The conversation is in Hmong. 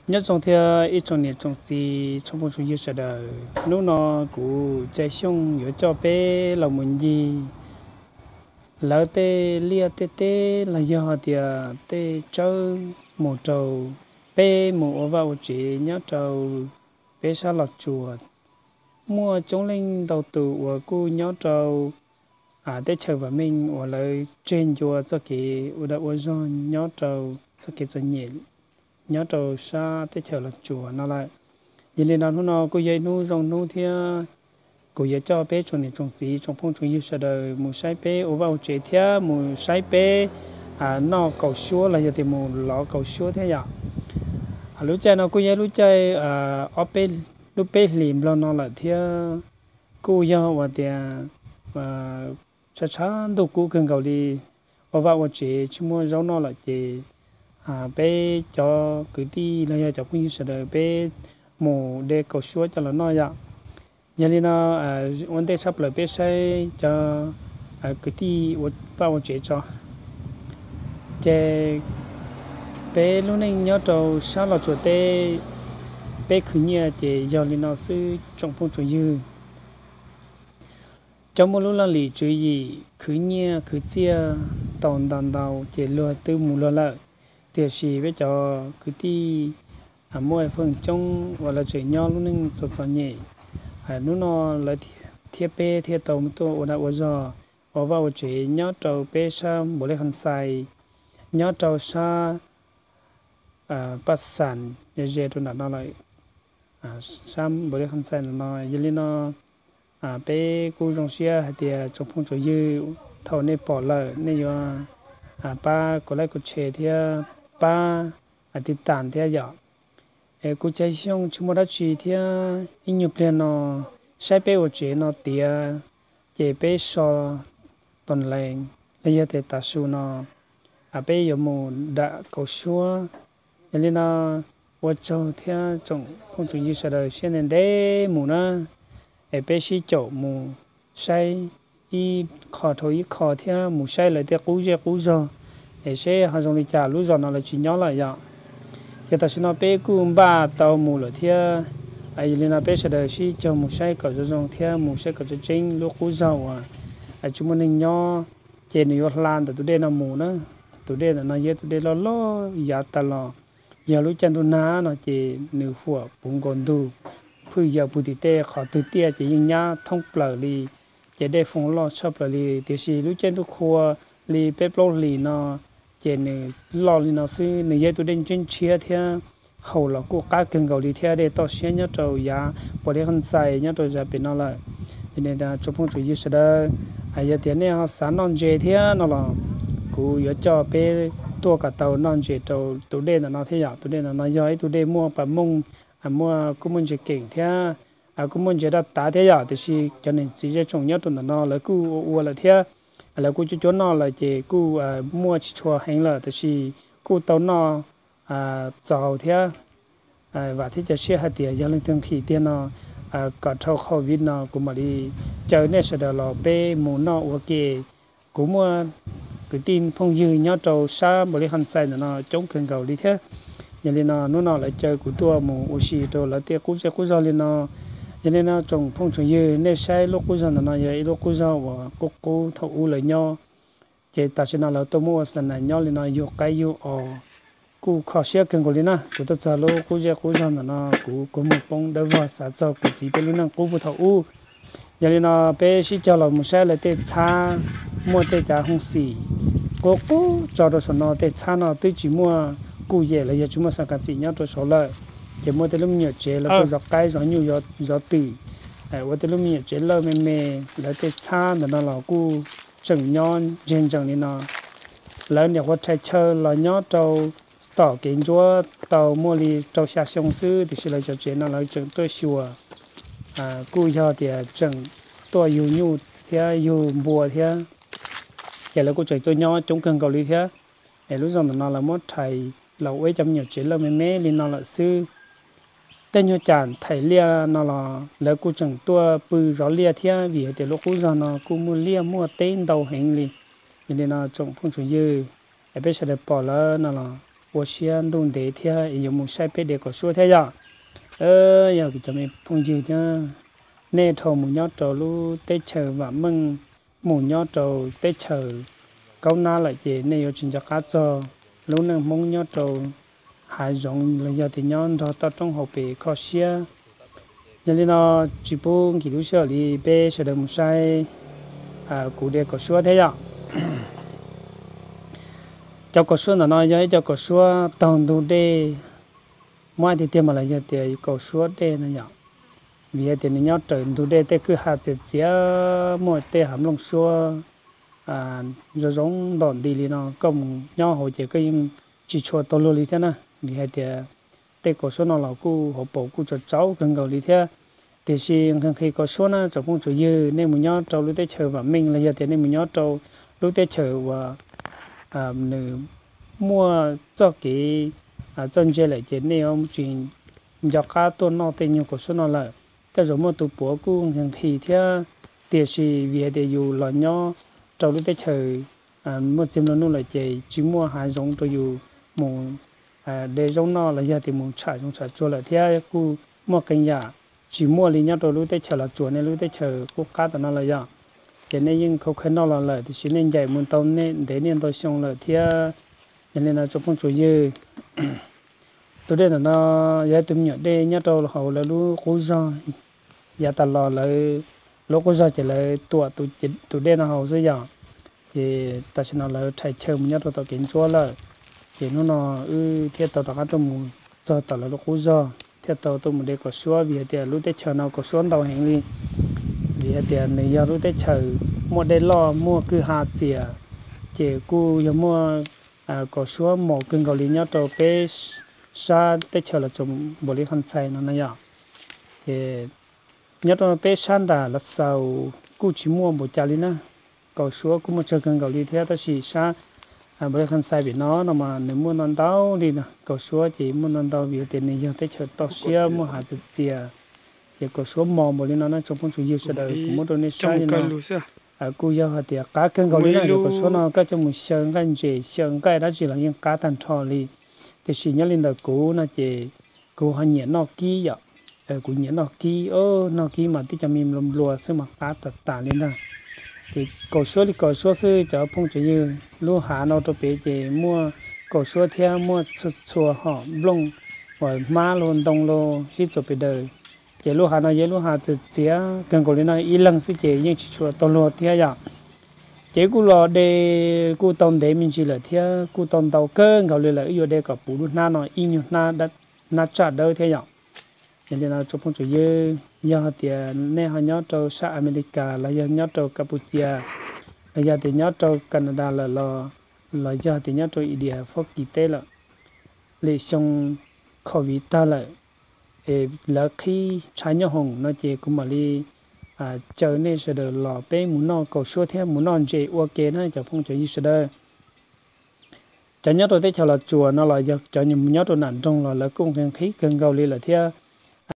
Nyob zoo thiab ib tsoom niam tsoom txiv tsoom phooj tsoom ywg sawv daws, hnub no kuv Cai Xyooj yuav coj peb los mus ncig lawv tej liaj tej teb los yog hais tias tej tsawb mus rau peb mus ua vaj ua tsev nyob rau peb sab Los Tsuas. Muaj coob leej ntau tus uas kuj nyob rau teb chaws vam meej uas lawv tseg ncua txoj kev ua dag ua zog nyob rau txoj kev txom nyem nyob rau sab teb chaws Los Tsuas no lawm. Yog li no hnub no kuj yog ib hnub zoo hnub thiab kuv yuav coj peb tsoom niam tsoom txiv tsoom phooj tsoom ywg sawv daws mus saib peb ua vaj ua tsev thiab mus saib peb noj kaus suab los yog tias mus lov kaus suab thiab yom. Lub caij no kuj yog lub caij ob peb, lub peb hlis nplog no lawm thiab kuj yog uas tias tshav tshav ntuj kub kawg nkaus li, ua vaj ua tsev tsis muaj zaub noj lawm ces peb cov kwv tij los yog cov phooj ywg sawv daws peb mus de kaus suab coj los noj yom. Yog li no ua ntej tshaj plaws peb saib cov kwv tij ua vaj ua tsev tso. Ces peb lub neej nyob rau sab Los Tsuas teb, peb khwv nyiaj ces yog li no xwb tsoom phooj tsoom ywg. Cov muaj lub laj lim tswv yim khwv nyiaj khwv txiaj tau ntau ntau ces luag twb mus luag lawm, tiam sis peb cov kwv tij muaj feem coob uas lawv tseem nyob lub neej txom txom nyem, hnub no lawv thiab peb thiaj tau tuaj ua dag ua zog ua vaj ua tsev nyob rau peb sab Npaus Lis Khas Xais, nyob rau sab Paj Xas, ze rau nram no lawm, sab Npaus Lis Khas Xais no. Yog li no peb kuj zoo siab hais tias tsoom phooj tsoom ywg, thaum nej pom lawm nej yuav pab kuv like kuv share thiab pab tiv tam thiab yom. Es kuv Cai Xyooj tsis muaj dab tsi thiab ib nyuag pliag no saib peb ua tsev no tiav, ces peb so tau lees los yog tias tav su no peb yuav mus dam kaus suab. Yog li no ua tsaug thiab tsoom phooj tsoom ywg sawv daws siab ntev ntev mus na, es peb sib caum mus saib ib qho dhau ib qho thiab mus saib lawv tej qub zej qub zog, es seb ho zoo li cas, lub zos no lawv tsis nyob lawm yom. Ces tam sim no peb kuj npaj tau mus lawm thiab. Yog li no peb sawv daws sib caum mus saib kom zoo zoo thiab mus saib kom tseeb tseeb lub qub zog uas tsis muaj neeg nyob, ces nws yuav hla ntawm tus dej no mus na. Tus dej ntawm no yog tus dej loj loj yav tas los, yog lub caij ntuj nag no ces nws huam puv nkaus ntug, phwj yaws puv tim tej, qhov twg tiaj ces yeej nyab thoob plaws li, ces dej foo loj tshaj plaws li. Tiam sis lub caij ntuj qhua li peb plaub hlis no ces nws loj li no xwb, nws yog tus dej ntshiab ntshiab thiab haus los kuj qab kawg nkaus li thiab dej toj siab nyob rau yav Npaus Lis Khas Xais nyob rau zaj pem no lawm. Yog li tsoom phooj tsoom ywg sawv daws, yog tias nej ho xav noj ntses thiab no los kuv yuav coj peb tuaj kom tau noj ntses rau tus dej ntawm no thiab yom. Tus dej ntawm no yog ib tug dej muaj pas mooj, muaj kuj muaj ntses keem thiab kuj muaj ntses daj tav thiab yom. Tiam sis cov niam txiv zej tsoom nyob rau ntawm no lawv kuj ua ua lawm thiab, lawv kuj cuab cuab noj lawm ces kuj muaj tsis tshua heev lawm, tiam sis kuj tau noj txaus thiab. Vam thiab cia siab hais tias yog leej twg nqhis tiag no, kom dhau covid no kuv mam li caw nej sawv daws los peb mus noj ua ke. Kuv muaj kwv tij phooj ywg nyob rau sab Npaus Lis Khas Xais ntawm no coob kawg nkaus li thiab. Yog li no hnub no lawv caw kuv tuaj mus ua si rau lawv tej qub zej qub zog li no. Yog li no tsoom phooj tsoom ywg, nej saib lub qub zog ntawm no yog ib lub qub zog uas qub qub thaum ub lawv nyob, ces tam sim no lawv tuaj muab ua xa nas nyob li no yug qaib yug os, kuj kho siab kawg nkaus li na. Kuv tuaj txog lub qub zej qub zog ntawm no kuv kua muag poob dawb vog xav txog kuv txiv peb lub neej qub puag thaum ub. Yog li no peb sib cog los mus saib lawv tej txhab, muaj tej cav hoo xim qub qub tso rau saum no. Tej txhab no twb tsis muaj kuj yem los yog tsis muaj xa kas xim nyob rau saud lawm, ces muaj tej lub me nyuam tsev lawv kuj zov qaib zov nyuj zov twm, ua tej lub me nyuam tsev lawj me me. Lawv tej txhab ntawm no los kuj tseem nyob ntseg ntsees li no. Lawv nyuam qhuav rhais chaw los nyob rau tom kev ntsuab tau muaj li rau xya xyoo xwb, tiam sis lawv cov tsev no lawv tseem tuaj xyuas, kuj yog tias tseem tuaj yug nyuj thiab yug npua thiab, ces lawv kuj tseem tuaj nyob coob kawg nkaus li thiab. Es lub zos ntawm no lawv muab rhais los ua ib cov me nyuam tsev lawj me me li no lawm xwb. Tej nyuag cam thaim liaj no los lawv kuj tseem tuaj pw zov liaj thiab, vim hais tias lub qub zog no kuj muaj liaj muaj teb ntau heev li. Yog li no tsoom phooj tsoom ywg, es peb sawv daws pom lawm no los ua siab ntuj ntev thiab es yuav mus saib peb de kaum suab thiab yom. Yog kuv cov me phooj ywg thiab, nej dhau mus nyob rau lub teb chaws vam meej, mus nyob rau teb chaws kaub nab lawm ces nej yuav tsis nco qab txog lub neej Hmoob nyob rau hav zoov los yog tias nyob nrog toj roob hauv pes kho siab. Yog li no, tsis pub nkim lub sij hawm li, peb sawv daws mus saib kuv de kaum suab thiab yom. Cov kaum suab ntawm no yog ib co kaum suab taug ntug dej, muab hais tiag tiag mas los yog tias kaum suab dej no yom. Vim hais tias nws nyob raws ntug dej tej kwj ha txias txias, muaj tej hav nplooj suab zoo zoo ntom nti li no, koj mus nyob hauv ces koj yeej tsis tshua tau luag li thiab na. Vim hais tias tej kaum suab no los kuj hauv paus kuj tsaus tsaus kawg nkaus li thiab. Tiam sis nqhis nqhis kaum suab na tsoom phooj tsoom ywg, nej mus nyob rau lub teb chaws vam meej los yog tias nej mus nyob rau lub teb chaws uas nws muaj txoj kev txawj ntse lawm ces nej yuav tsis nco qab tuaj noj tej nyuag kaum suab no lawm. Tej zaum muaj tus puav kuj nqhis nqhis thiab, tiam sis vim hais tias yus los nyob rau lub teb chaws muaj txiag nplua nuj lawm ces tsis muaj hav zoov rau yus mus de zaub noj los yog tias mus tsham zoov tsham tsuag lawm thiab kuj muaj qee yam tsis muaj li nyob rau lub teb chaws Los Tsuas, nej lub teb chaws qub qab tom no lawm yom. Ces nej yeej khav khav noj los lawm tiam sis nej ncaim mus tau ntev niaj ntau xyoo lawm thiab. Yog li no tsoom phooj tsoom ywg, tus dej ntawm no yog tus me nyuam dej nyob rau hauv lawv lub qub zog. Yav tas los lawv lub qub zog ces lawv tuam tus dej no hauv xwb yom. Ces tam sim no lawv rhais chaw mus nyob rau tom kev ntsuab lawm. Ces hnub no wb thiaj tau rov qab tuaj mus txog tom lawv lub qub zog thiaj tau tuaj mus de kaum suab, vim hais tias lub teb chaws no kaum suab ntau heev li. Vim hais tias nws yog lub teb chaws muaj dej loj muaj kwj ha txias, ces kuj yog muaj kaum suab mos kawg nkaus li nyob rau peb sab teb chaws Los Tsuas, Npaus Lis, Khas Xais no na yom. Ces nyob rau peb sab nram Lav Xaus kuj tsis muaj npaum cas li na, kaum suab kuj muaj tsawg kawg nkaus li thiab, tab sis sab Npaus Lis, Khas Xais pem no no mas nws muaj ntau ntau li no, kaum suab ces muaj ntau ntau vim tias nws yog teb chaws toj siab muaj hav txias txias, ces kaum suab mos npaum li no na tsoom phooj tsoom ywg sawv daws, kuv muab rau nej saib li no. Kuj yog hais tias qab kawg nkaus li na, yog kaum suab no koj coj mus xyaw nqaij ntses xyaw nqaij dab tsi los yeej qab tag nrho li. Tiam sis nyob li ntawm kuv no ces kuv ho nyiam noj kib yom. Kuv nyiam noj kib, noj kib mas tib co me nplua nplua xwb mas qab tas tas li ntag. Ces kaum suab li kaum suab xwb cov phooj cov ywg, lub hav no rau pem ces muaj kaum suab thiab muaj txhua txhua hom nplooj uas hmab los ntoo los sib txuas pes daws. Ces lub hav no yog lub hav txias txias kawg nkaus li no, ib leeg xwb ces yeej tsis tshua tau luag thiab yom. Ces kuj los de kuj tau ntev me ntsis lawm thiab kuj tau ntau kawg nkaus li lawm, wb yuav de kom puv lub hnab no ib nyuag hnab tsaj dawb thiab yom. Yog li no tsoom phooj tsoom ywg, yog hais tias nej ho nyob rau sab Amelikas los yog nyob rau Kapucia los yog tias nyob rau Kanada lawm los, los yog tias nyob rau India Fab Kis teb lawm, lwm xyoo COVID tag lawm es lawv qhib tshav nyob hoom no ces kuv mam li caw nej sawv daws los peb mus noj kaum suab thiab mus noj ntses ua ke na cov phooj cov ywg sawv daws. Cov nyob rau teb chaws Los Tsuas no los yog cov nyob rau nram nroog los lawv kuj nqhis nqhis kawg nkaus li lawm thiab.